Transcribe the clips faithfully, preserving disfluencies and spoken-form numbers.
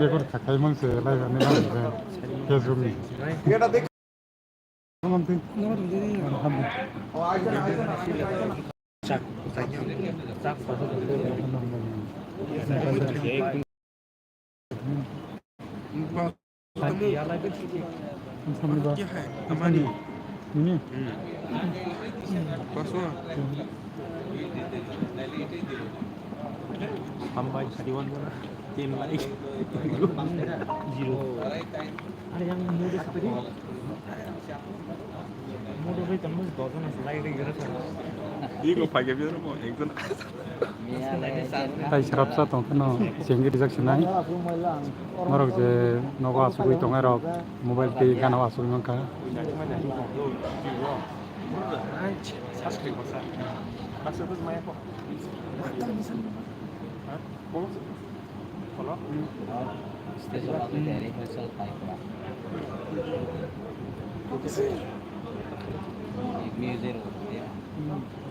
Record khakai mang se lai rani mang se. Facebook ni. क्या है? अमानी। Ini? Hmm. Paswa. Sampai sariwan mana? Tin lai. Zero. Are yang muda seperti. Muda bai tamu dojan asal lai ri gara sa. Iko pakai biar mo ekjon. Tai srapsa tong kheno, chengwi rijak sinai. Norok je nogo asugwi tongnai rok, mobile tei gana o asugwi mankha.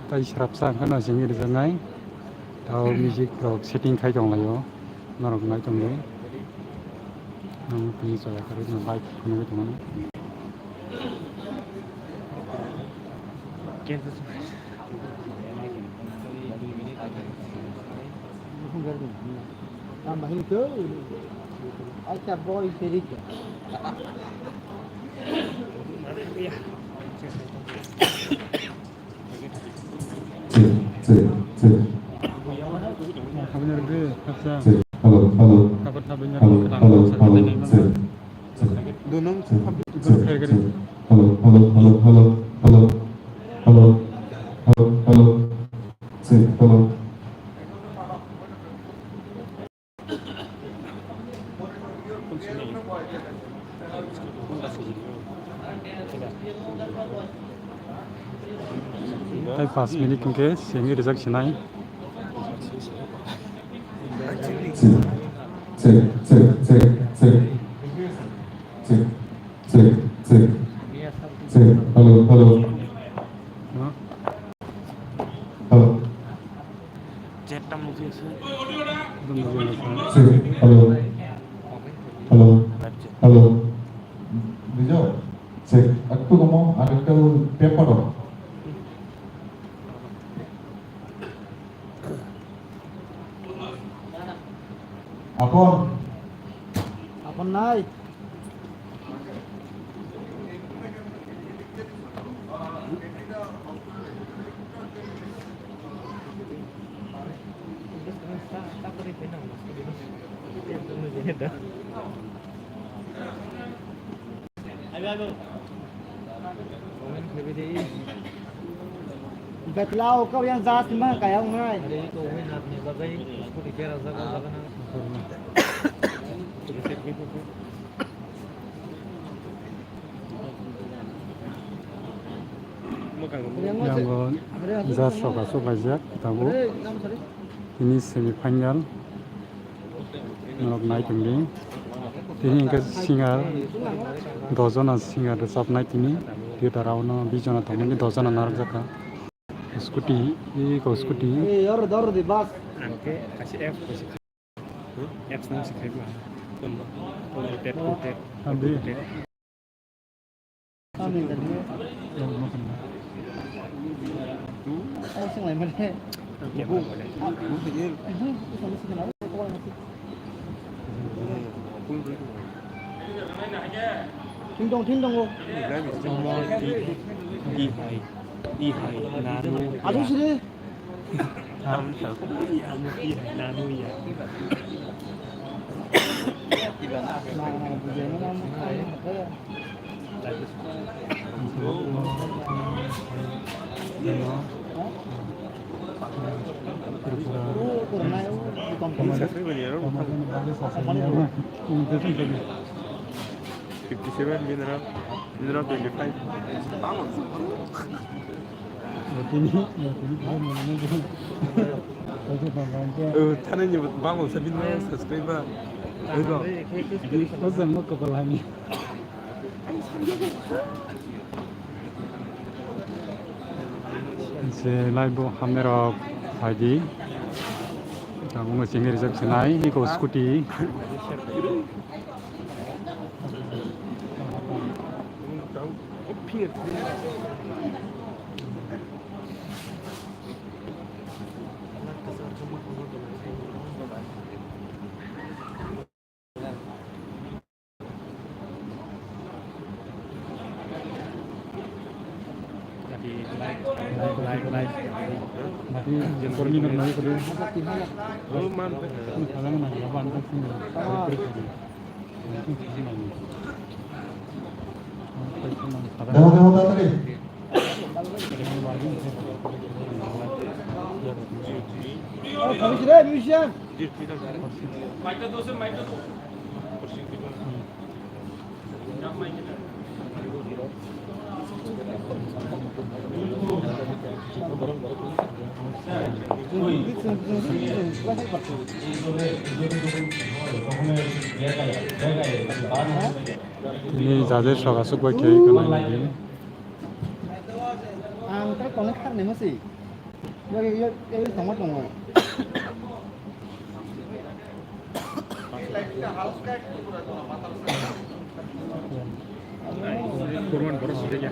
Tai srapsa ang kheno chengwi rijaknai. Tao music rok setting khai tong laio. Norok nai tong di. Ang tini chaya karwi no live phunugwi tongmani. Acha boy, Check, check, check. Check. Hello, hello. Hello, hello, hello, check. Check, check, check. Hello, hello, hello, hello, hello. Hello, hello, hello. Check, hello. Tai pas minute hwnkhe sengwi rijak sinai. Check, check, check, check, check. Check, check, check, check. Check, hello, hello. Huh? Hello. Chat ta muji ase. Check, hello. Hello. Hello. Bujo? Check. Ektu komo, arekta paper o. Apon. Apon nai. Betlao kau yang jas ma kaya ungai. Yang jas rok asuk laijak tabuk. Ini semi final. Norok nai tongdi. Tini hwnkhe singer, dos jona singer rwchapnai tini. Theater o no bis jona tongmani, dos jona narwkjakha. Scooty, eko scooty. Ang khe kaisa apps kaisa khai-, apps nang se khai ba. Tamo, tamo, tap, tap, tap. Thing dong, thing dong o. Omo twi, twi hai, twi hai, nanu. Adu siri. Tam thak. Omo twi hai, nanu ya. Na, na, bujai na, na, na. Fifty seven, mineral, mineral twenty five. Thanani ni bangma sa bini subscriber. Oi ba. Ozang mo kapal hani. Je live bo hamne rok phaidi. Tabuk no chini rijak sinai, iko scooty. Ini jajer sok asuk bai khe kanai nai. Ang tak kono khar ni masi. Yo, yo, yo, yo, tongma tongo. Kurman boros suri ya.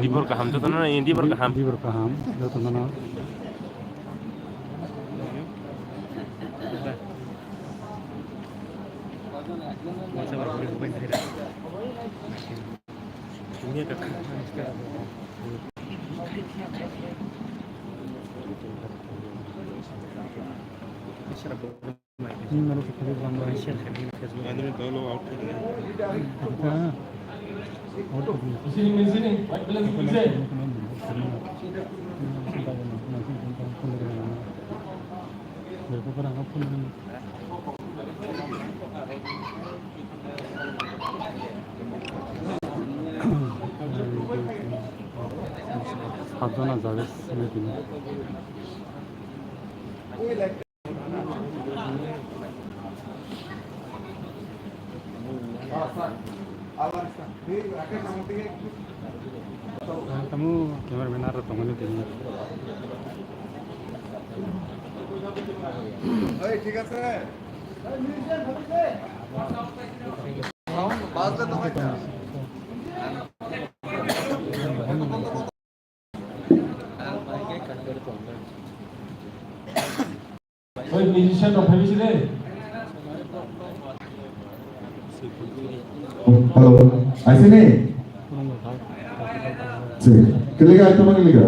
Dibor kaham, jotono na, dibor kaham. Dibor kaham, jotono na. Ni maro khe Facebook. Ata. Out khe di. Sabjana jaga sini tini. Tamu cameraman aro tongmani tini. Oi, thik ase. Bazle to hoy na. Oi, musician rok phai bisi de. Hello, aise ni? Check. Kiliga, aito ma kiliga?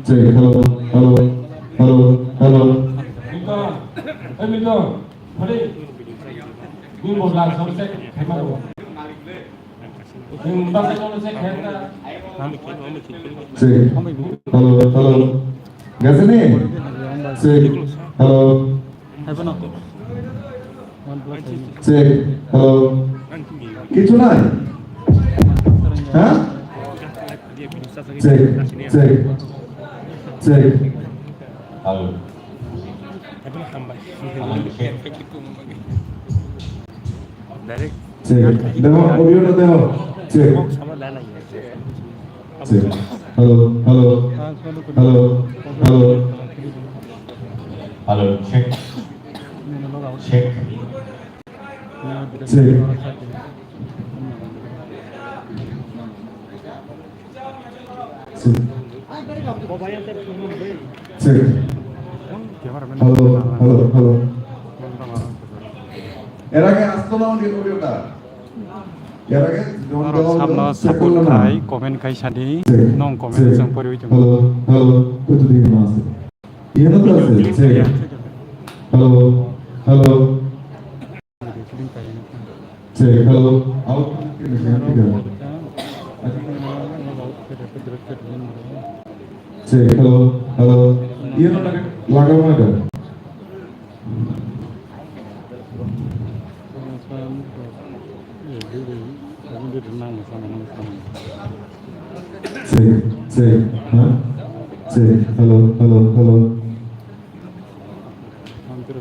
Check. Hello, hello, hello, hello. Mito, eh, Mito, phai. Ni mo la, so check, khai ma. Check. Hello, hello. Gasini? Check. Hello. Check. Hello. Kichu nai? Ha? Check. Check. Check. Hello. Direct. Check. Demo, audio no demo. Check. Check. Hello, hello, hello, hello. Hello, check. Check. Check. Check. Check. Hello, hello, hello. Era ke asto na undi audio ta. Era ke don Norok don sabno don support second na. Khai, comment khai sadi, check, nong comment check. Chang pori ujung. Hello, hello. Kutu di mas. Iya na ta se. Check. Hello, hello. Check, hello. Out. Check, hello, hello. Iya na laga mana? Check, check, huh? Check, hello, hello, hello.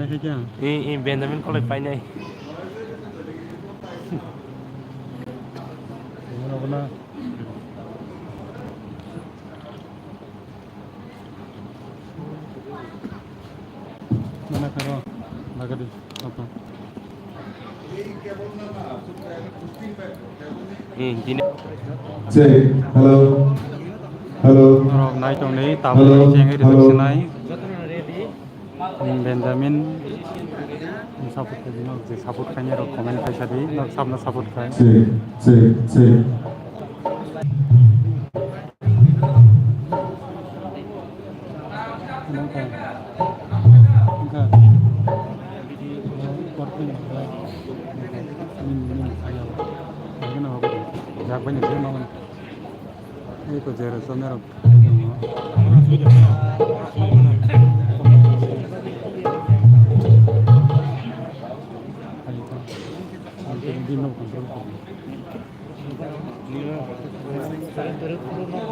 painai khe kya? Eh, eh, Benjamin kolai painai. Obono. Mana karo, lagadi, apa? Hmm, dini. Check. Hello. Hello. Norok nai tong ni, tabuk hello, chengri hello. Sinai. Hmm, Benjamin. Support khai di, norok je support khai ni rok comment khai sadi, norok sabno support khai. Check, check, check.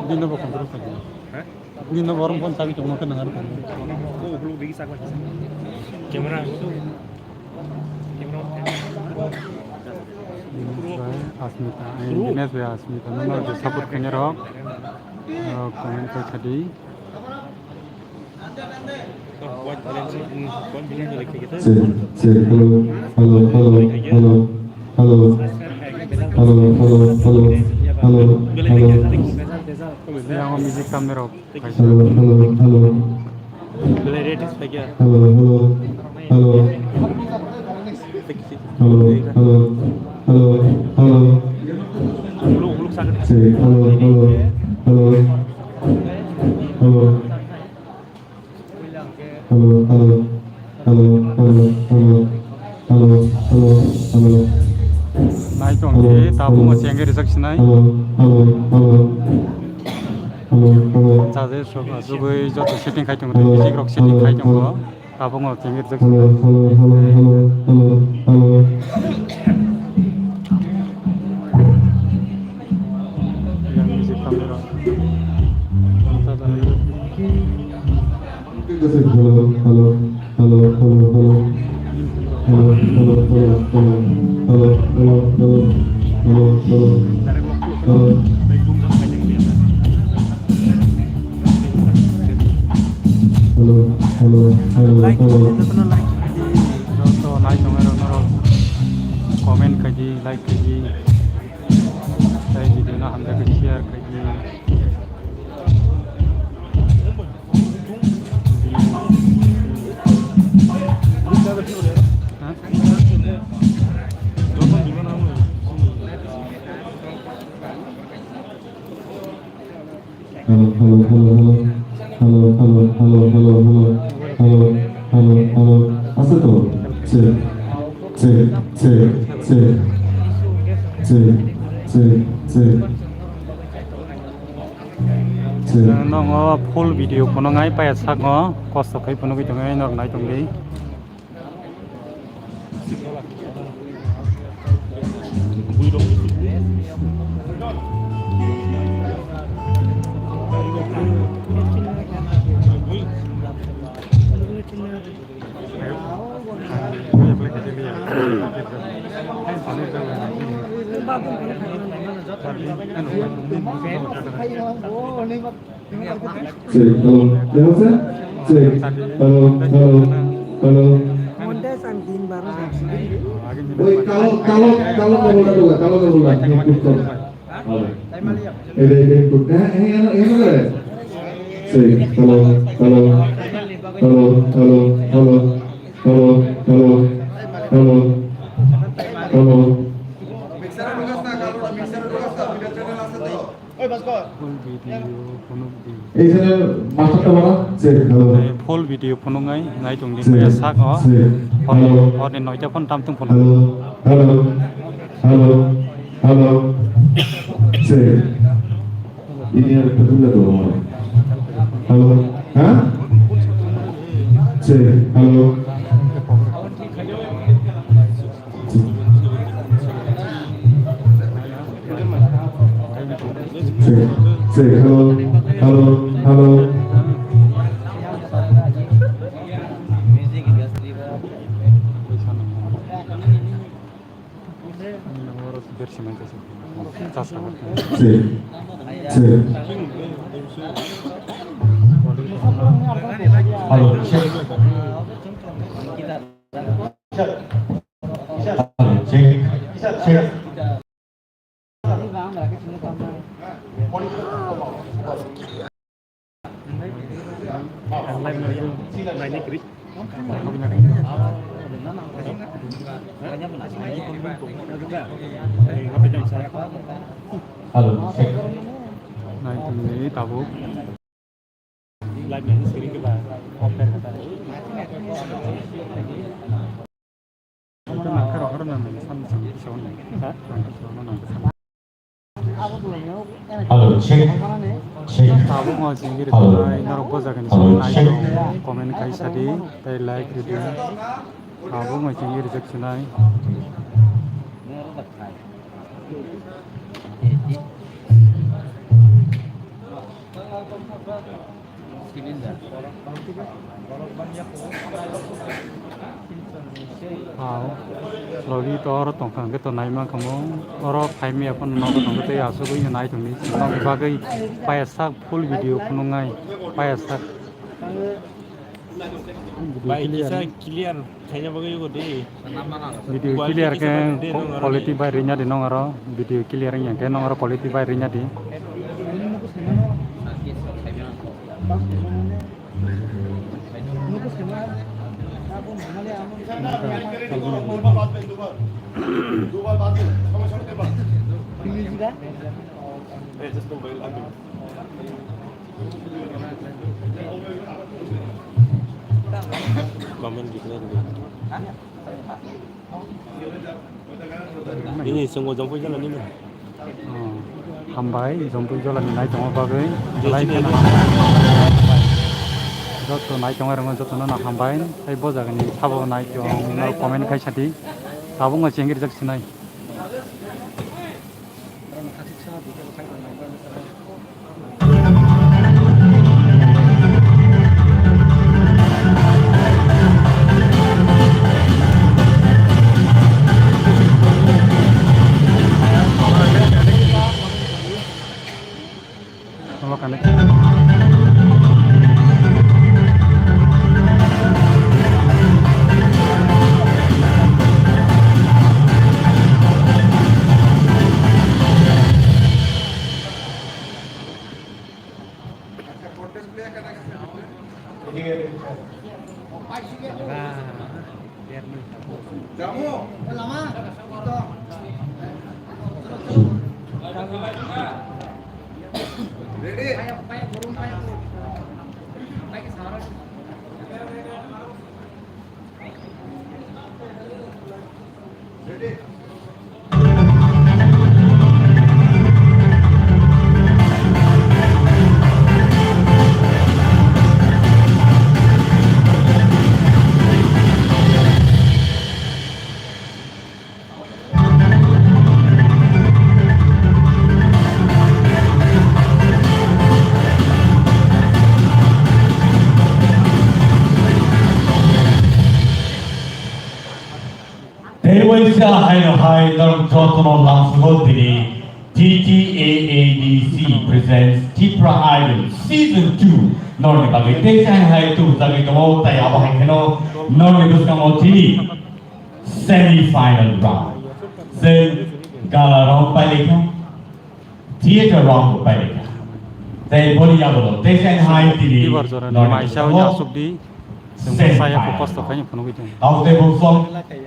Bini bo control khaidi. Bini bo orom phone chabi tongma khe nang aro. Camera. Camera. Asmita, Dinesh bhai Asmita, nono je support khainai rok, comment khai khadi. Check, check, hello, hello, hello, hello, hello, hello, hello, hello, hello, hello, hello. Yang music camera. Hello, hello, hello. Hello, hello, hello. Hello, hello, hello, hello. Check, hello, hello, hello. Hello. Hello, hello, hello, hello, hello, hello, hello, hello. Nai tong di, tabuk mo chengri rijak sinai. Hello, hello, hello. Hello, hello. Chaje sok asugwi joto setting khai tongo, music rok setting khai tongo. Tabuk mo chengri rijak sinai. Hello, hello, hello, hello, hello, hello. Yang music camera. Hello, hello, hello, hello, hello. Hello, hello, hello, hello. Hello, hello, hello, hello, hello, hello. Hello. Hello, hello, hello, hello. Joto nai tongnai rok norok comment khaidi, like khaidi. Tei video no hamjak khe share khaidi. Hello, hello, hello, hello. Hello, hello, hello, hello, hello. Hello, hello, hello. Ase to. Check, check, check, check. Check, check, check. Check. Nongo full video phunuknai paya sakno kosto khai phunugwi tongwi norok nai tongdi. Check, hello. Hello, sir. Check. Hello, hello, hello. Montes ang din baro. Oi, kalo, kalo, kalo, kalo, kalo, kalo, kalo, kalo. Hello. Ede, ede, ede, ede, ede. Check. Hello, hello, hello, hello, hello, hello, hello, hello, hello. Full video phunuk di. Ei channel master ta bara? Check, hello. Full video phunuknai nai tong di. Check, maya sak o. Check, hello. Hor ni noita phone tam tung phunuk. Hello, hello, hello, hello. Check. Ini ada betul atau apa? Hello. Huh? Check. Hello. Check. Check. Hello. Hello. Hello. Check. Check. Hello, check. Hello, check. Check. Hello, check. Nai tongni tabuk. Ito nang karo karo nang nang san san sa on. Ha? Nang karo nang san. Hello, check. Check. Tabuk mo jingiri. Hello. Nai norok bo jaga ni. Hello, check. Comment kai sadi, tai like ridi. Tabuk mo jingiri jak sinai. Hao, logi to oro tongkha hwnkhe to nai mankha mo, oro phaimya phano nogo tongkhe tei asugwi no nai tongdi, chini bagwi paya sak full video phunuknai, paya sak. Bai, kisa clear khaina bagwi yugo de. Video clear khe quality bai rwnya di nong aro. Video clear wngya khe nong aro quality bai rwnya di. Comment declare. Ini senggo jongpui jala nini. Oh, hambai, jongpui jala ni nai tongma bagwi. Jai belai sini kheno ini. Joto nai tongma rwngma joto no hambai. Tei bo jaga ni sabo nai tong, comment khai sadi. Tabuk no chengir jak sinai. Tei waisa haino hai norok jotono lamsogo tini T T A A D C presents Tipra Idol Season two norokni bagwi tei sai hai tubujagwi tongo, tai abo hai kheno norokni bwskango tini semi final round. Chwng gala round pailai kha, theater round bo pailai kha. Tei boni yagulo tei sai hai tini Dibar jora ni norokni maisa bwskango. Asuk di. Chwng same saya time. Kosto khaini phunugwi tongo. Abo tei bo song,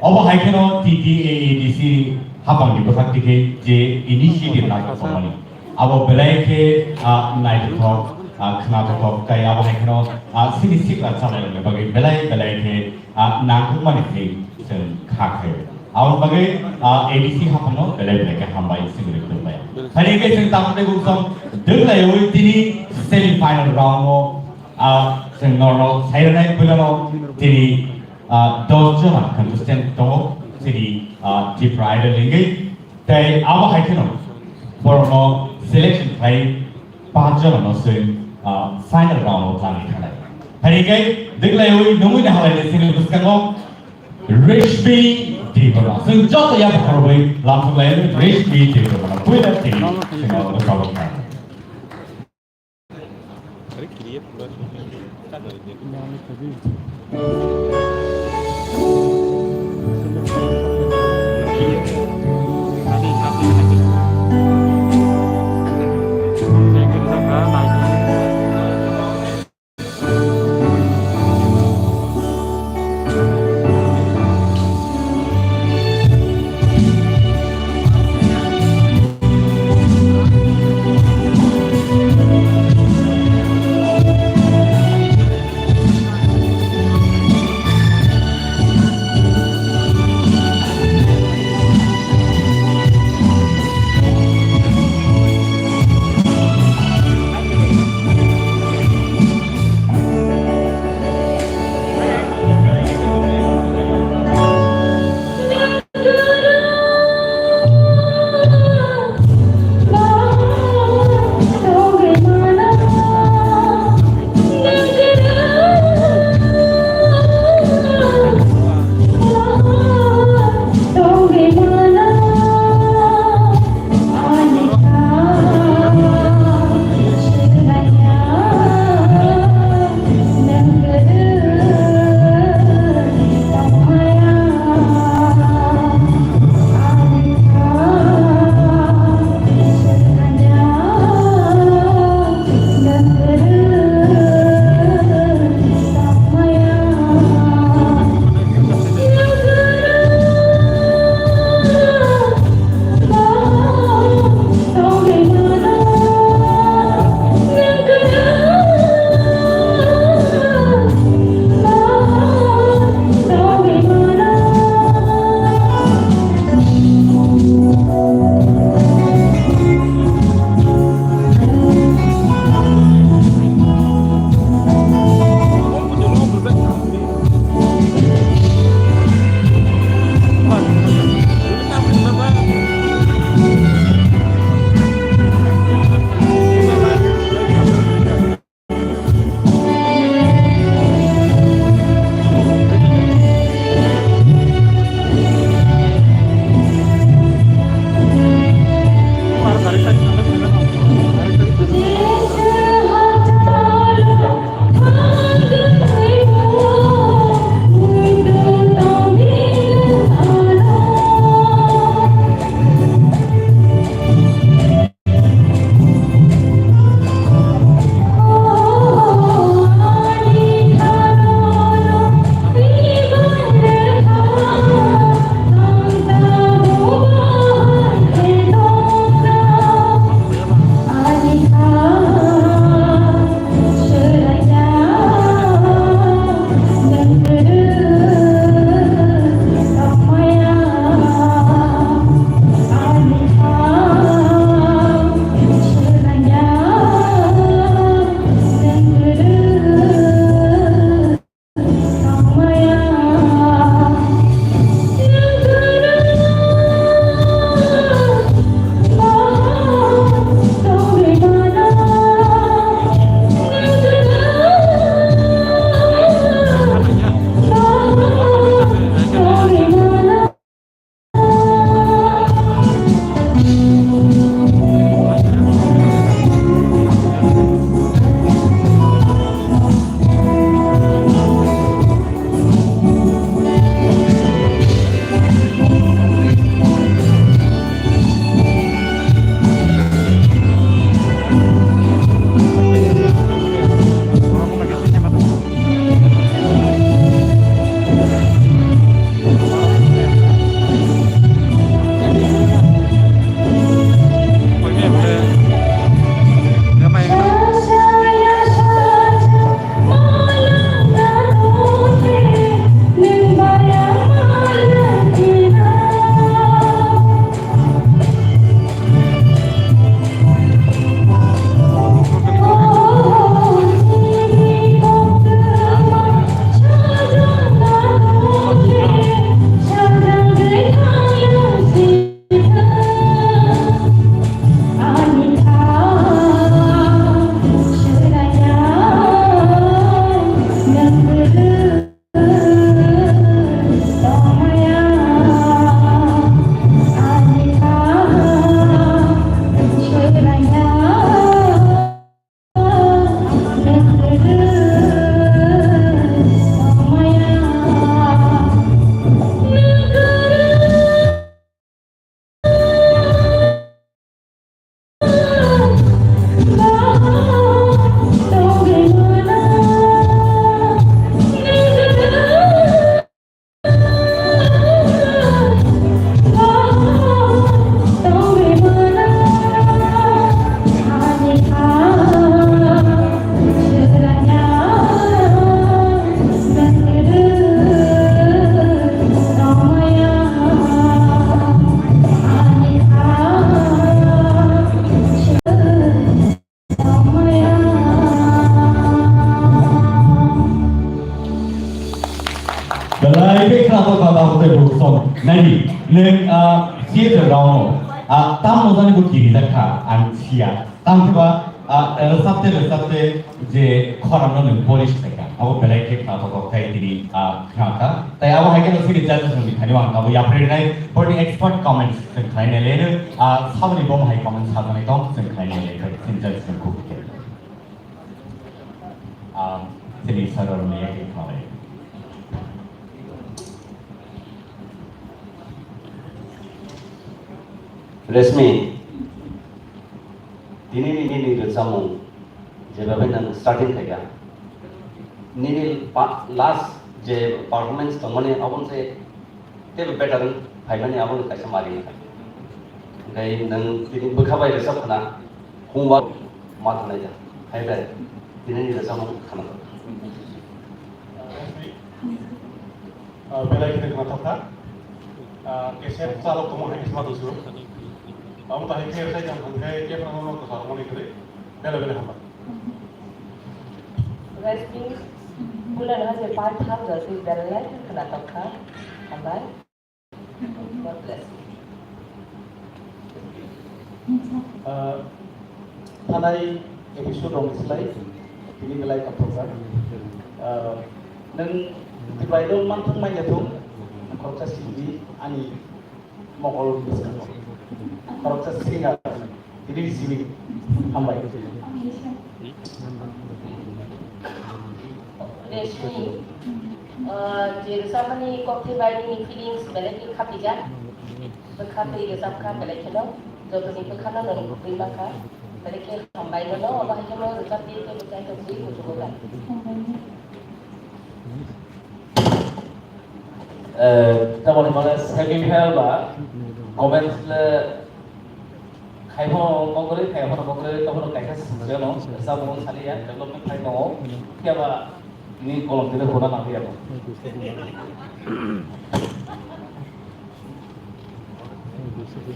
obo hai kheno T T A A D C hapangni bwkhak tikhe je initiative nai kha tongmani. Abo belai khe, ah, naithothok, ah, khnathothok, tei abo hai kheno, ah, sini sikla chalai rwna bagwi belai belai khe, ah, nangkukmani khe chwng kha khe. Aboni bagwi, ah, A D C haphangno belai belai khe hambai simi rwktwk bai. Thani khe chwng tamo tei bo song dwklaiwi tini semi final round o Ah, chwng norok sai rwnai puilano tini, ah, dos jona contestant tongo, tini, ah, Tipra Idol hingwi. Tei abo hai kheno borokno selection khlai paanch jona no chwng, ah, final round o thangwi thangnai. Hai hingkhe diglaiwi nungwi nahalai ni sini bwskango Rishmi Debbarma. Chwng joto ya bokhorwi lamsok lai Rishmi Debbarma. Puila tini chwng o bwskango. Baba, baba, baba, baba, nani, neng, ah, theater round, ah, tam mojani bo kiri dakha, ang siya. Tam khe ba, ah, rwchapte, rwchapte je khorang no nung polish khaikha. Abo belai khe kha to kok thai tini, ah, kha kha. Tai abo hai khe no sini judges ni thani wang abo yapri nai, boni expert comments thani nai leno, ah, saboni bom hai comments saboni tong thani nai leno, sini judges ni kuk khe. Ah, sini saror ni yakri kha. Reshmi, tini ni nini rwchapmung jebabe nang starting khaikha, nini pa-, last je performance tongmani aboni se tebo better phaimani aboni kaisa mari wngkha. Hwnkhe nang tini bwkha bai rwchap khna hungba ma thanai da. Hai bai tini ni rwchapmung khna. Ah, belai kheno khnathok kha. Ah, cassette chalok tongma hai khe ma tongsigo. Abo to hai khe sai jang hwn khe khe phano no kwsa rwmani kwrwi. Belai belai hambai. Reshmi, Bulan ha je part tham ja si belai khnathok kha. Hambai. God bless. Ah, thanai episode rok ni slai tini belai kaprokjak. Ah, nwng dibai do manthok manya thung, khoroksa sidi ani mokol bwskango. Khoroksa singer tini simi hambai. Reshmi, ah, je rwchapmani kokthai bai nini feelings belai khe khapijak. Bwkha twi rwchap kha belai kheno jotoni bwkhano nwng twi ma kha. Belai khe hambai nono, obo hai kheno rwchap di tei bwchai tong twi kuchugo kha. Eh, tamoni mane semi final ba comments le khaipho mokori, khaipho mokori, tongphano kaisa sijano, rwchapmung saliya, development khai tongo, phiya ba ni kolom tile huna nangya bo.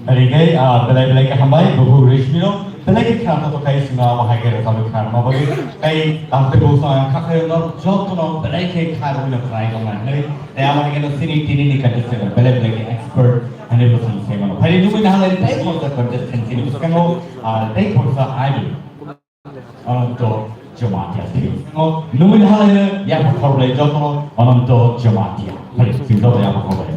Rikei, ah, belai belai khe hambai, buhu Rishmino, belai khe khna to kai sima abo hai khe rwchapwi khna ma bagwi, kai tamte bo sa kha khayo no, jotono belai khe kha rwino khnai tong nai. Tei abo hai khe no sini tini ni contestant, belai belai khe expert, hani bo sini sai mano. Phai nugwi na halai tei khoroksa contestant sini bwskango, ah, tei khoroksa idol. Ananto Jamatia. Nungwi halai ya khorblai joto Ananto Jamatia. Hari sing joto ya khorblai.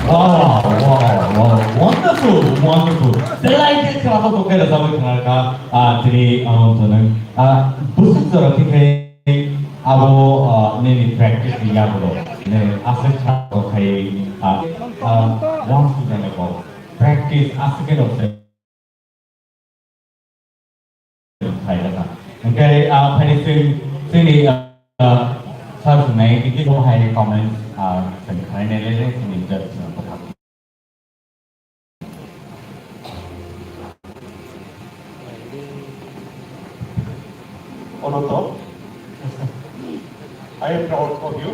Wow, wow, wow, wonderful, wonderful. Belai khe khwnathok khe rwchapwi khwnarwkha, ah, tini, ah, tonwi, ah, bwswk jora thikhe abo, ah, nini practice ni yagulo, nini aswk kha kok khai, ah, ah, one student ko practice aswk khe rok. Hingke, ah, phaini chwng, chwngni, ah, sir swngnai, thank you so much, hai comments, ah, chwng khlainai le, chwngni judge, ah, bwkhak. Onoto, I am proud of you.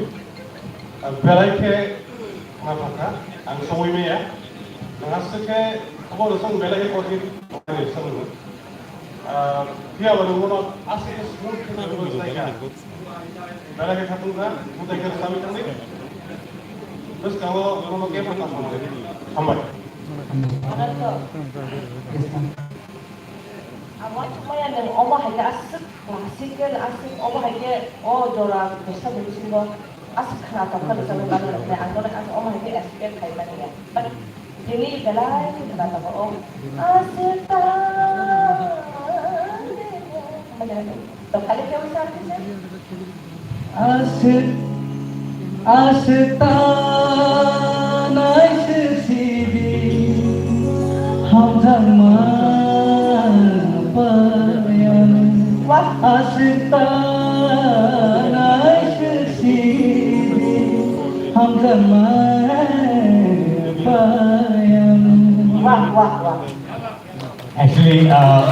Ang belai khe khwnathok kha, ang songwi maya. Nwng aswk khe abo rwchapmung belai khe kothin, ani rwchapmung. Ah, phiya bo nwng bono aswk khe smooth khe nangwi rwchapnai kha. Belai khe khatung kha, buthai khe rwchapwi thangdi. Bwskango bono khe ma tamo. Hambai. Ang uansukmaya nwng omo hai khe aswk classical, aswk omo hai khe o jora bwsa bwskango aswk khwnathok khe rwchapmung bagwi rwkhe ang bono aswk omo hai khe expect khaimani ya. But tini belai khwnathok o aswk ta. Aswk, aswk ta naiswk sidi hamjakma paya. Wah. Aswk ta naiswk sidi hamjakma paya. Wah, wah, wah. Actually, uh,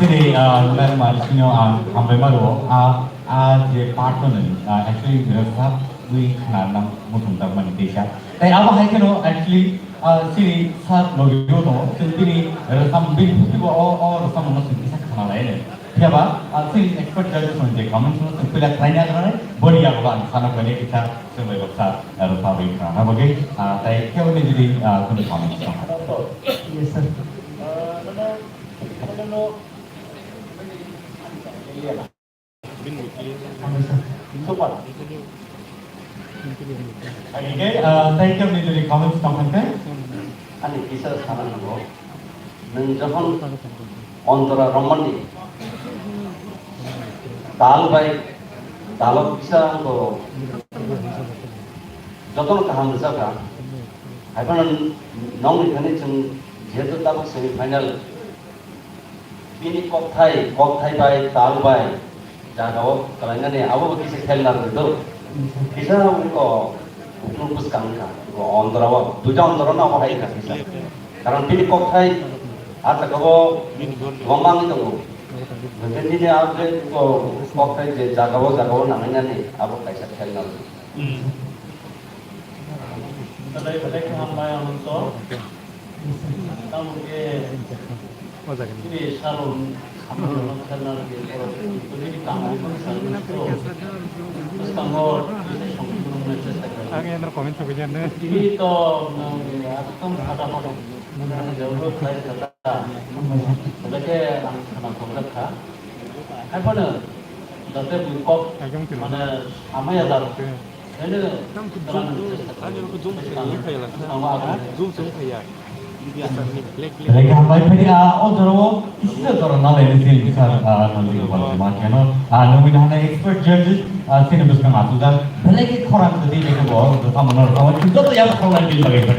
chini, uh, Ma'am Marisino ang hambai maro, ah, ah, je part no nang, ah, actually, rwchap wi khna nang muchung tak mani teisa. Tai abo hai kheno, actually, ah, chini sir logi yo tongo, chini tini rwchap bini phuti bo o, o rwchap no chini kisa khna lai ne. Phiya ba, ah, chini expert judges no je comments no chwng puila khlai na khlai, boni yago ang sana khlai kisa chwng bai baksa, ah, rwchap wi khna na bagwi, ah, tai kebo ni jodi, ah, kunu comments tong. Yes, sir. Super. Again, uh, thank you, Niduri, comments tong khan khe. Ani kisa sana nango. Nwng jokhon ontora romani tal bai talo kisa ko jotono kaham rwchapkha. Haiphano nongni thani chwng jehetu tabuk semi final. Bini kokthai, kokthai bai, tal bai, jagao kwlainani abo bo kisa khel narwgwi do. Kisa wngkha o kutung bwskang wngkha, o ondorao, duita ondorao no abo hai wngkha kisa. Karon bini kokthai, ah, jagao gwbangma wngwi tongo. Hwnkhe nini ah je kokthai je jagao, jagao nangnai nani abo kaisa khel narwgwi. Hmm. Belai belai khe hambai ang nokto. Tamo khe chini salon samung no khelna rwgwi borok tini tamo khe salon nokto. Bwskango tini song khulumnai chesta khlai. Ang endro comment sogwi jan de. Tini to, um, ekdom phata phata, um, develop khlai kha ta. Belai khe ang khana khobra kha. Haiphano jate bui kok mane samaya jar. Belai khe hambai phaidi, ah, o jorao kisa jora nalai ni sini sir, ah, Nandi Gopal Kumar keno, ah, nungwi hana expert judges, ah, sini bwskang asujak. Belai khe khorang kwtwi khe bo, joto mano rwchapmung joto yang khorang lai bini bagwi.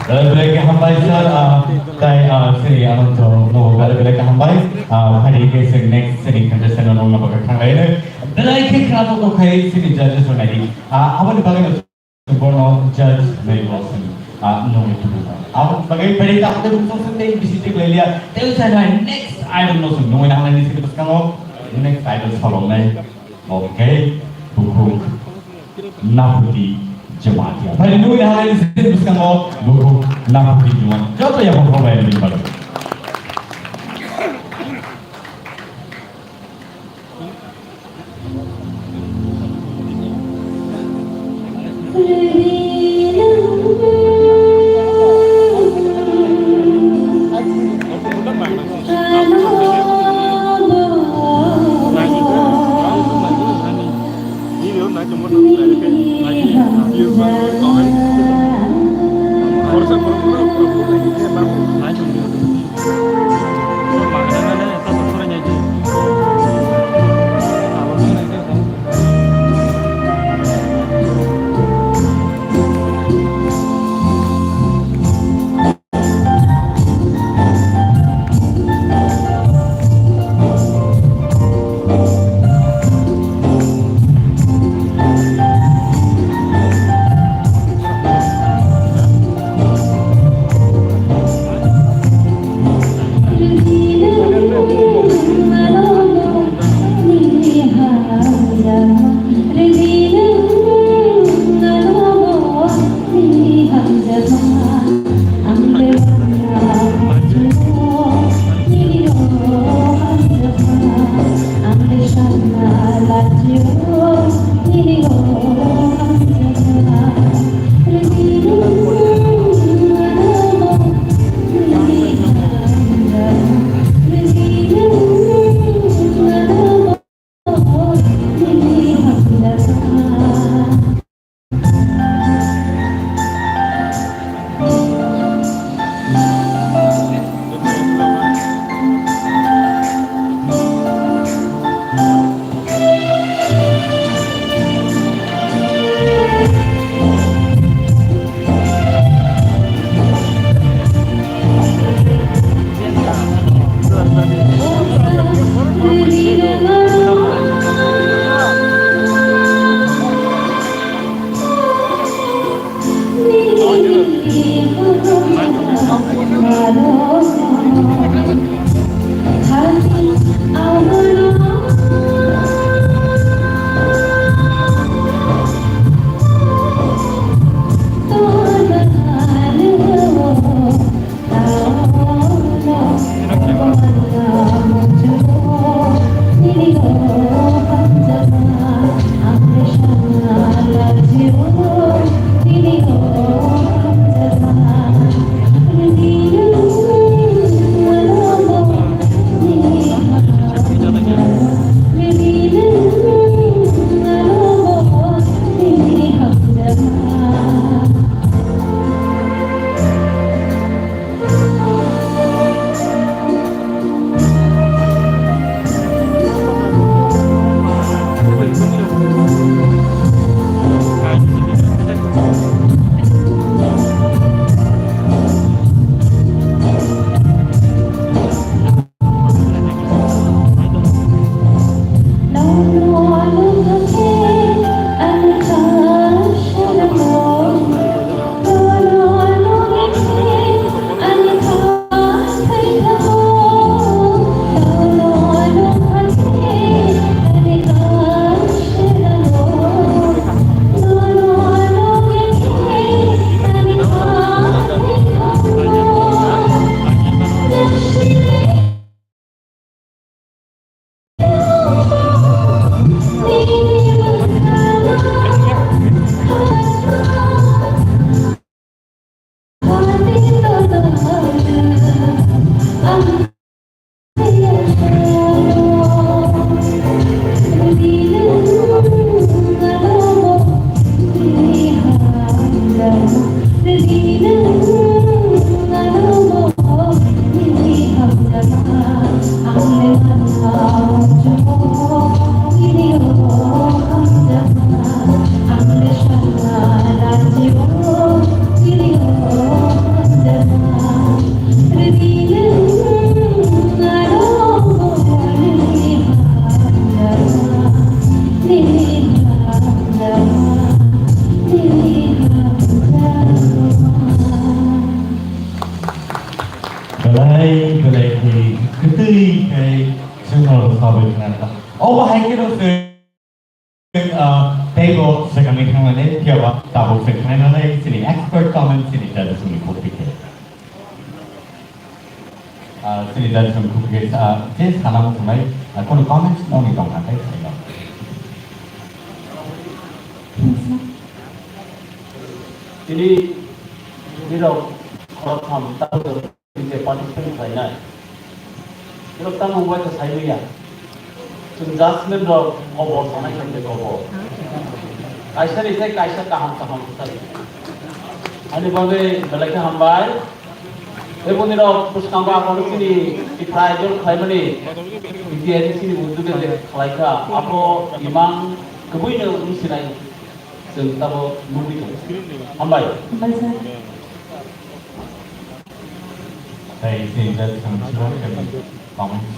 Belai belai khe hambai sir, ah, tai, ah, sini Ananto no belai belai khe hambai, ah, hari ke sini next sini contestant no nongna bagwi thanglaino. Belai khe khna to khai sini judges rok naidi. Ah, aboni bagwi no borno judge nai bo sini, ah, nongwi tubu. Aboni bagwi belai ta khade bukto sini tei bisi tik lai liya. Tei sa nai next idol no sini nongwi nanglai ni sini bwskango. Next idol salongnai. Okay, bukhuk Naphuti Jamatia. Phai nugwi hai sini bwskango bukhuk Naphuti Jamatia. Joto ya bukhuk bai ni baro. Ah, teibo swkangni thanglainai, phiyaba tabuk swkanglainai chini expert comment chini judges ni khuk dikhe. Ah, chini judges ni khuk dikhe, ah, je sana muchungnai, ah, kono comments nokni tongkha tei saino. Tini nirok khoroktham tabuk je participant khlainai. Borok tamo bai khe sai manya. Chwng judgment rok kobor sanai khe je kobor. Kaisa ni sai kaisa kaham kaham sai. Ani bagwi belai khe hambai. Eboni rok bwskango aphano chini Tipra Idol khlaimani B T I ni chini uddog je khlaikha abo imang kwbwino wng sinai. Chwng tamo nugwi tongo. Hambai. Hambai sir. Tei chini judge ni bisingo tamo comments.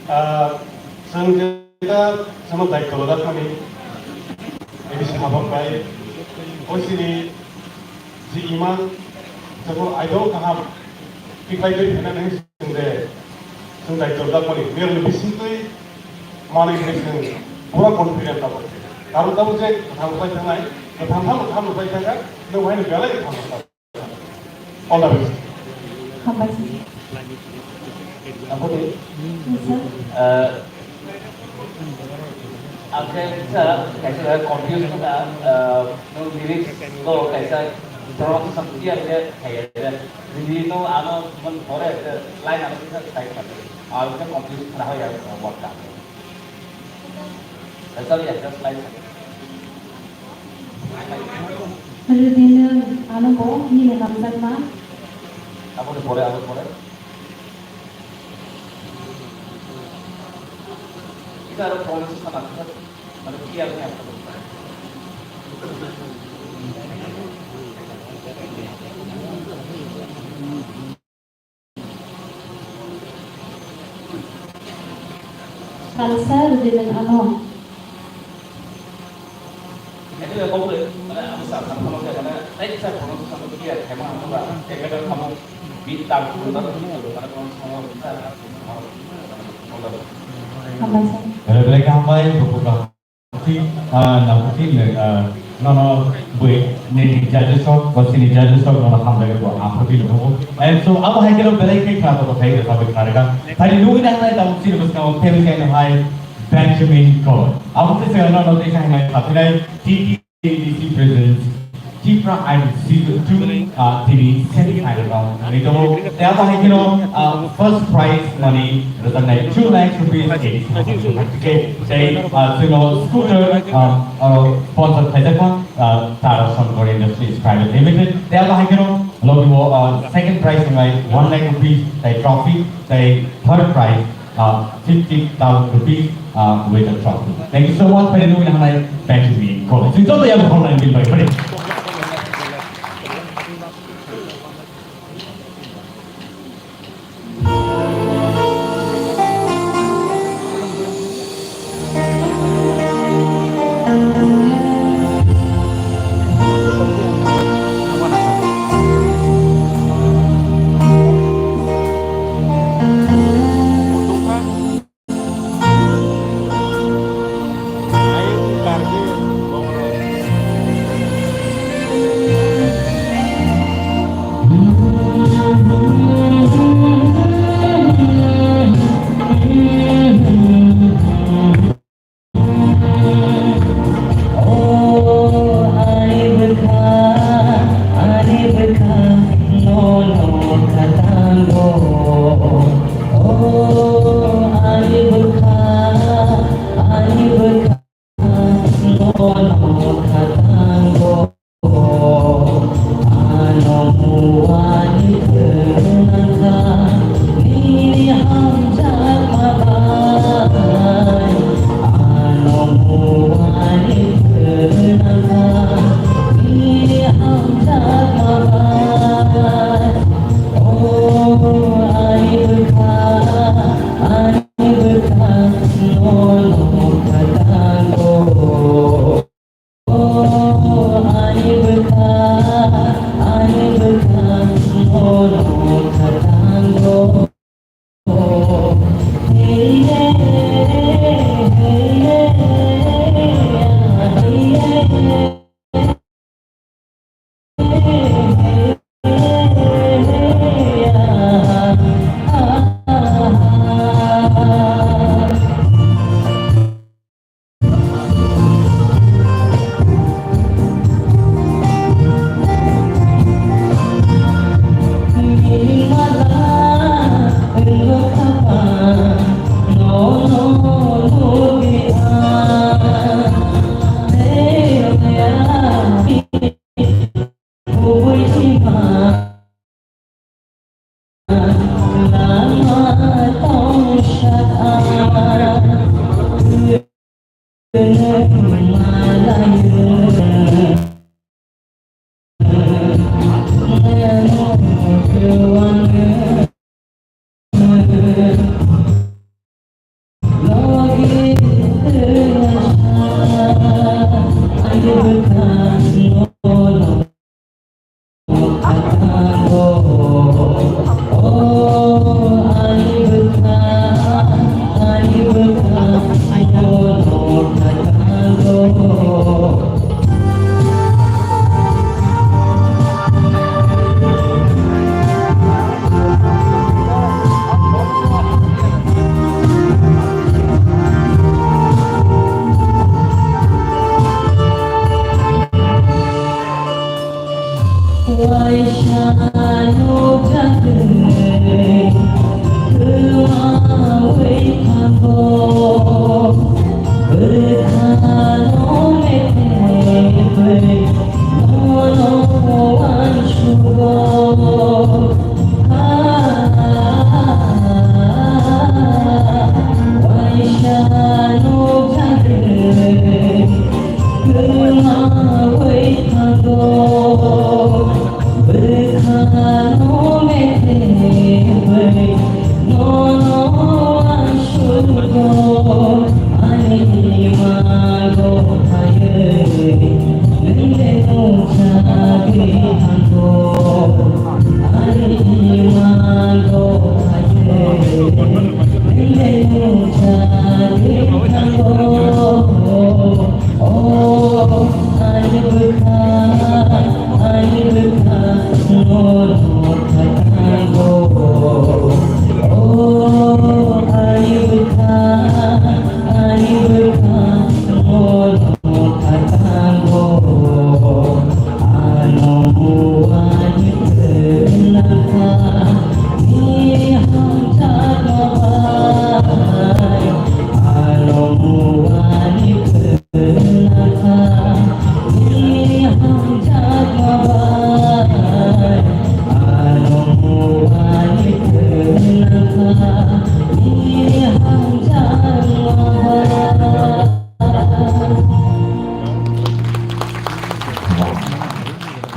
Ah, chwng jeta chwngno daityo rwjakmani, A D C habak bai, O C ni je imang, jabo aidong kaham, tiklai twi phainani hinwi chwng de, chwng daityo rwjakmani, meroni bisingtwi manwi hinwi chwng pura confident abo. Karon tamo je kwthang rwbai thangnai, kwthang tham, tham rwbai thangkha, nwng haino belai kwthang rwkha. All the best. Hambai sir. Aboni, Yes, sir. Eh, ang khe sa, kaisa confuse wngkha, eh, nung lyrics ko kaisa pronunciation clear khe khaiya de. Hindi no ano mon pore line ano kisa sai kha. Ang khe confuse khna hoya word ka. Kaisa ya just line. Rudin ano bo nini namjakma. Aboni pore, aboni pore. Kita aro pronunciation sana, mane clear khe ang. Salsa rwdi nwng ano. Hambai sir. Belai belai khe hambai, buphuru rok. Ti, ah, nangkukti, ah, nono bui nini judges rok, ba chini judges rok nono hambai bo aphuru twi nukgo. And so, abo hai kheno belai khe khna tongthai rwkha bai khnarwkha. Thani nugwi nangnai tabuk chini bwskango family kaino hai Benjamin Kaur. Abo khe se nono tei khe hai khathinai T T A D C presents Tipra Idol Season two, ah, tini semi final round wngwi tongo. Tei abo hai kheno, ah, first prize money rwjaknai two lakhs rupees A D C tei, ah, chwngno scooter, ah, aro sponsor khlaijakma, ah, Tara Shankar Industries Private Limited. Tei abo hai kheno logi o, ah, second prize wngnai one lakh rupees tei trophy tei third prize, ah, fifty thousand rupees, ah, with a trophy. Thank you so much. Phaidi nugwi nangnai Benjamin Kaur. Chwng joto yabo khoroknai nugwi bai phai.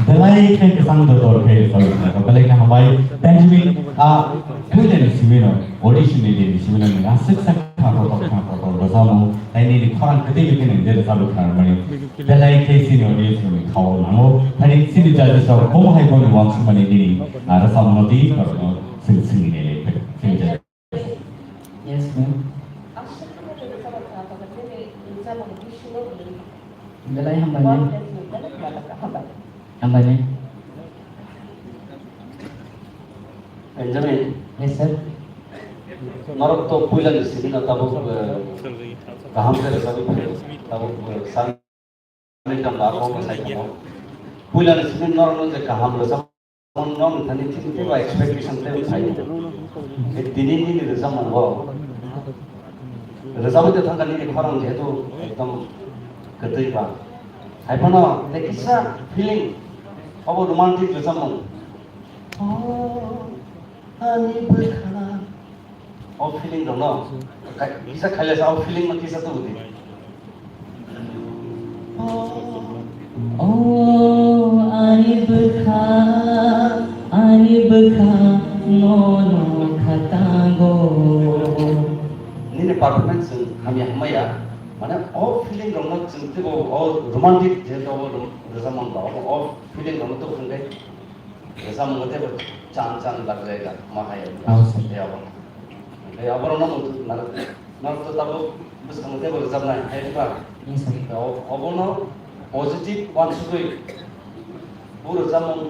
Belai khe kwchang dodor khe rwchapjak, belai khe hambai. Benjamin, ah, puilani simi no, audition ni din ni simi no, aswk sak kha kotor, kha kotor rwchapmung, tai nini khorang kwtwi khe nini je rwchapwi kha mani. Belai khe chini audience ni khao nango, tai chini judges rok bomo hai boni uansukmani nini, ah, rwchapmung no twi norokno swng swngwi nai lai. Chini judges. Yes, ma'am. Belai hambai, ma'am. Hambai, ma'am. Benjamin. Yes, sir. Norok to puila ni simi no tabuk, eh, kaham khe rwchapwi phai, tabuk, eh, Welcome ba, kok sai tamo. Puila ni simi norok no je kaham rwchapmung no thani thik thik ba expectation tei phai. E tini nini rwchapmung bo. Rwchapwi de thangkha nini khorang jehetu ekdom kwtwi ba. Hai phano tei kisa feeling obo romantic rwchapmung. Oh, ani bwkha. O feeling rok no. Kai-, kisa khailesa o feeling no kisa tubu di. Oh, ani bwkha, ani bwkha, nono khatango. Nini performance chwng hamya hamaya. Mane o feeling rok no chwng teibo o romantic je to o rom-, rwchapmung ba o, o feeling rok no tubu hwnkhe. Rwchapmung tei bo chan chan lag jaiga ma hai. Oh, sir. Tei abo. Tei abo rok no muitu naro, naro to tabuk bwskango tei bo rwchapnai hai wngkha. Yes, sir. Tei o-, obo no positive uansugwi bo rwchapmung,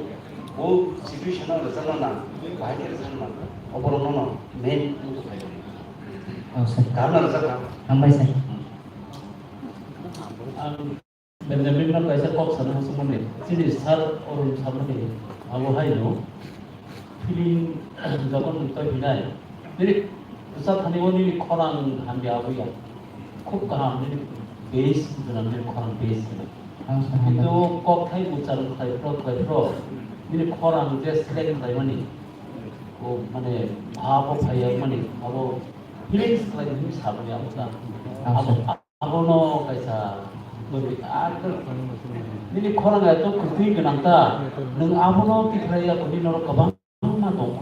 bo situation o rwchapna nang, bahai khe rwchapna nang, obo rok no no main wngkha phai. Oh, sir. Kaham no rwchapkha. Hambai, sir. Hmm. Ang Benjamin no kaisa kok sana muchungmani, chini sir Arun samani abo haino feeling jokhon twi hinai, nini kwchak thani o nini khorang hamya abo ya, khub kaham nini bass gwnang, nini khorang bass gwnang. Ang sa hamya. Kintu kok thai ucharong khlai phro khlai phro nini khorang je select khlaimani, mane bhabo phaiya mani abo feelings khlai ni sabni abo ta. Abo, abono kaisa twi ar nini khorang eto kwtwi gwnang ta, nwng abono tikhlai ya kuni norok kwbangma tong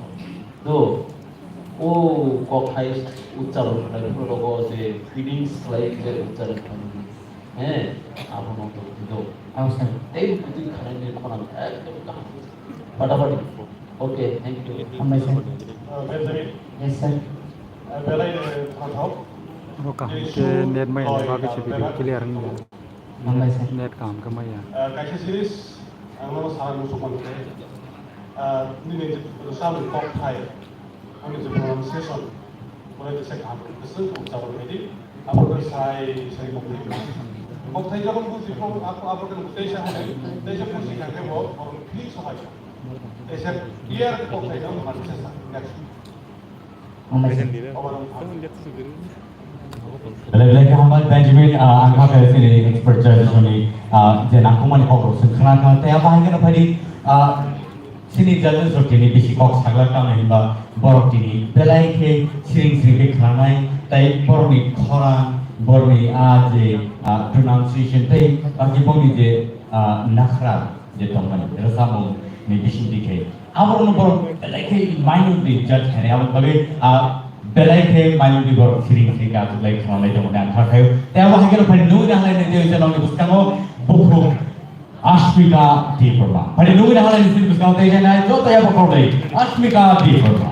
do. O kokhai uchcharon khlai phuru rogo je feelings khlai je uchcharon khlai. He, abono tong do. Tei kwtwi khlai ni khorang ekdom kaham. Patapati. Okay, thank you. Hambai sir. Uh, Benjamin. Yes sir. Uh, belai, uh, khwnathok. Ro kaham khe net maya ni bagwi se video clear wngya. Hambai sir. Net kaham khe maya. Uh, kaisa series, ang nono sana muchung mankhe, uh, nini je samung kok thai, ani je pronunciation, Orai kisa kaham kwswng kok chawrwk baidi, abo khe sai sai kok thai. Kok thai jokon buji kok abo, abo khe teisa hwnwi, teisa buji kha khe bo borok thik sohai. Teisa clear kok thai jokon mani sesa. Next. Belai belai khe hambai Benjamin, ah, ang kha khe chini expert judge ni, ah, je nangkukmani kok rok chwng khna kha, tei abo hai kheno phaidi, ah, Chini judges rok tini bisi kok saglak tamo hinba borok tini belai khe siring siring khe khnanai, tei borokni khorang, borokni a je, ah, pronunciation tei baki bongni je, ah, nakhra je tongmani rwchapmung ni bisingtwi khe aborokno borok belai khe mainordi judge khainai, aboni bagwi, ah, belai khe mainordi borok siring siring khe achuklai khnanai tongmani ang kha khaio. Tei abo hai kheno phai nugwi nahalai nai je nokni bwskango bukhuk Ashmika Debbarma. Phai nugwi nahalai nini bwskango tei janai joto ya bokhorok dei. Ashmika Debbarma.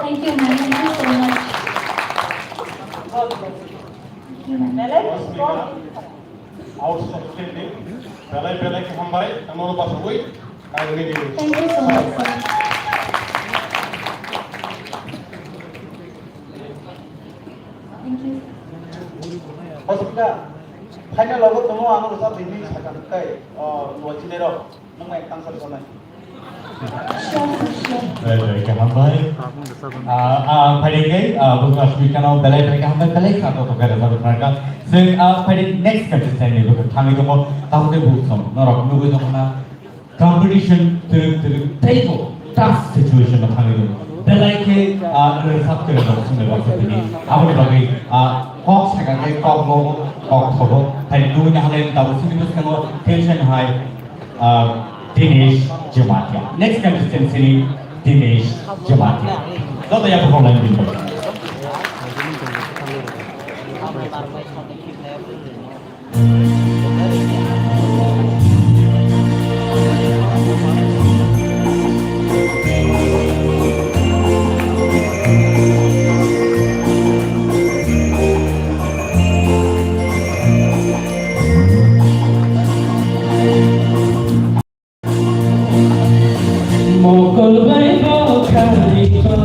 Thank you, ma'am. Thank you so much. Thank you, ma'am. Belai, belai khe hambai, tamo bwswgwi kairwini di. Thank you so much, sir. Thank you. Hospital, final logo tongo, ano rwchap ringni sakha tei, o, nuwa chinai rok. Nung mai tang sar sonai. Belai belai khe hambai. Ah, ah, phaidi khe, ah, bukhuk asmi kano belai belai khe hambai, belai kha to to khe rwchap rwkha. Seng, ah, phaidi next contestant ni bukhuk thangwi tongo, tamo khe bukhuk song. Norok nugwi tongkha na competition twrwk twrwk teibo tough situation no thangwi tongo. Belai khe, ah, rwchap kwrwng rok swngnai baksa tini. Aboni bagwi, ah, kok sakha khe kok logo, kok thogo. Phaidi nugwi na halai tabuk sini bwskango tension hai. Ah, Dinesh Jamatia. Next contestant sini Dinesh Jamatia. Joto ya perform line din. Mokol bai bo kharwi kho,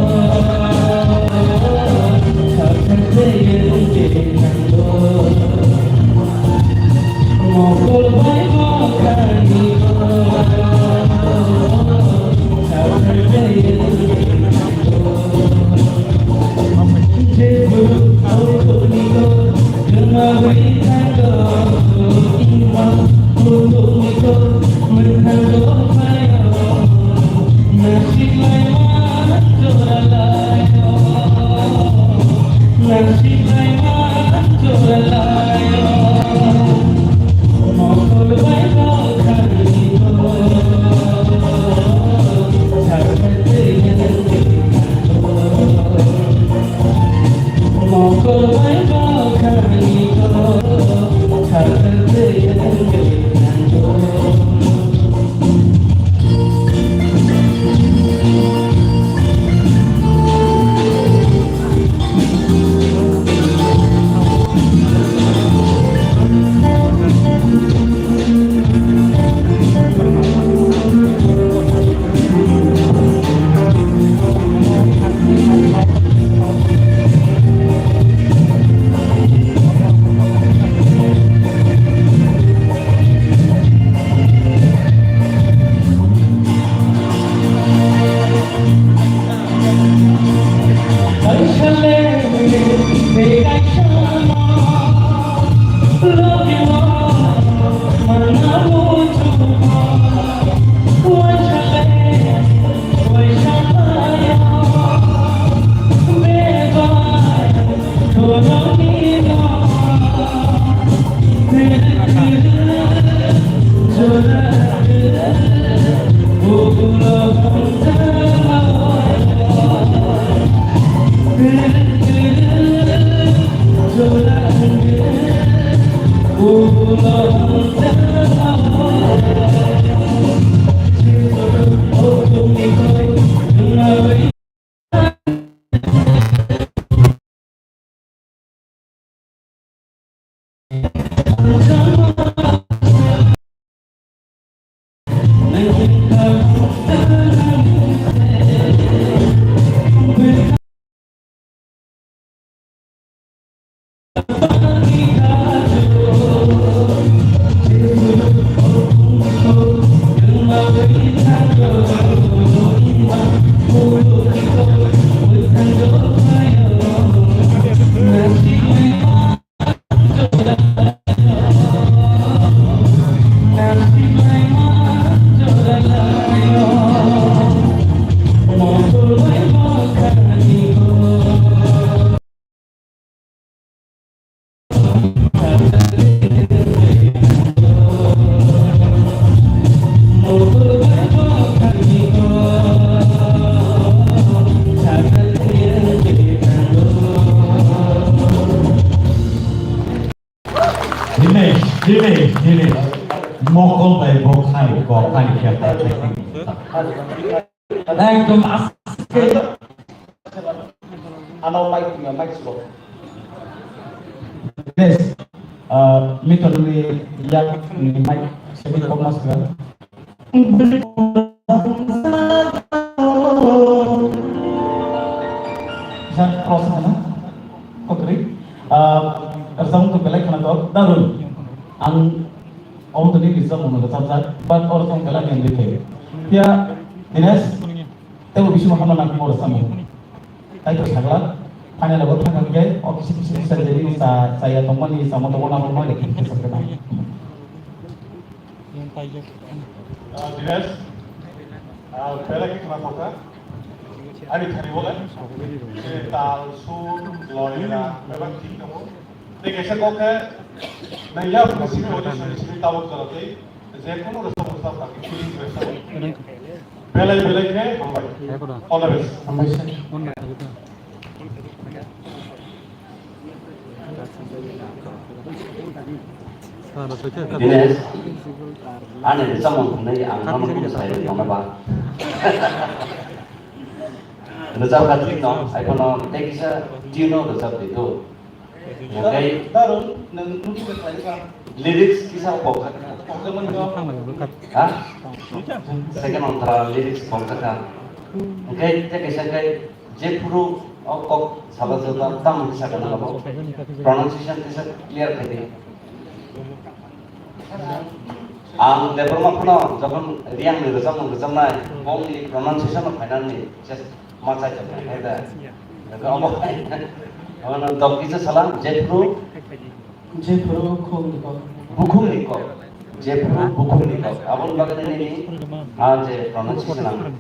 sathar tei wngwi thango. Mokol bai bo kharwi kho, sathar tei wngwi thango. Dinesh, Dinesh, Dinesh. Mokol bai bo khai, bo khai khe. Ekdom aste. Ano mic, mic subo. Dinesh, ah, mitor ni yak ni mic semi kokma sila. Sa cross na? Kokri. Ah, rwchapmung to belai khwnathok, Darun. Ang omo to nini rwchapmung no rwchapjak, but o rwchapmung belai ni wngwi thai. Phiya Dinesh, teibo bising hamna nangkukmani rwchapmung. Tai to sagla, final level thang thang khe, o kisi kisi kisa jeni sa, saya tongmani, samo tongmani, abo ma lekhi kisa kena. Ah, Dinesh, ah, belai khe khwnathok kha. Ani thani bole, eh, tal, sur, loi, ra, bebak thik tongo. Tei kaisa kok khe, nang ya busi audition ni simi tabuk jora tei, je kono rwchapmung rwchap kha, feeling rwchap. Belai belai khe hambai. All the best. Hambai sir. Dinesh, ani rwchapmung hwnwi ang nono kunu sai rwngtongma ba. Rwchap kha thik no, ai phano tei kisa tune no rwchap di do. Oke. Lyrics kisa pokjak kha. Ha? Second ontra lyrics pokjak kha. Oke, tei kisa khe Jephuru o kok saba jota tam kisa kana labo. Pronunciation kisa clear khai di. Ang Debbarma phano jokhon Reang ni rwchapmung rwchapnai, bongni pronunciation no phainani just ma chai chai khai da. Omo, omo dok kisa salam, Jephuru. Jephuru khukni kok. Bukhukni kok. Jephuru bukhukni kok. Aboni bagwi nini a je pronunciation ang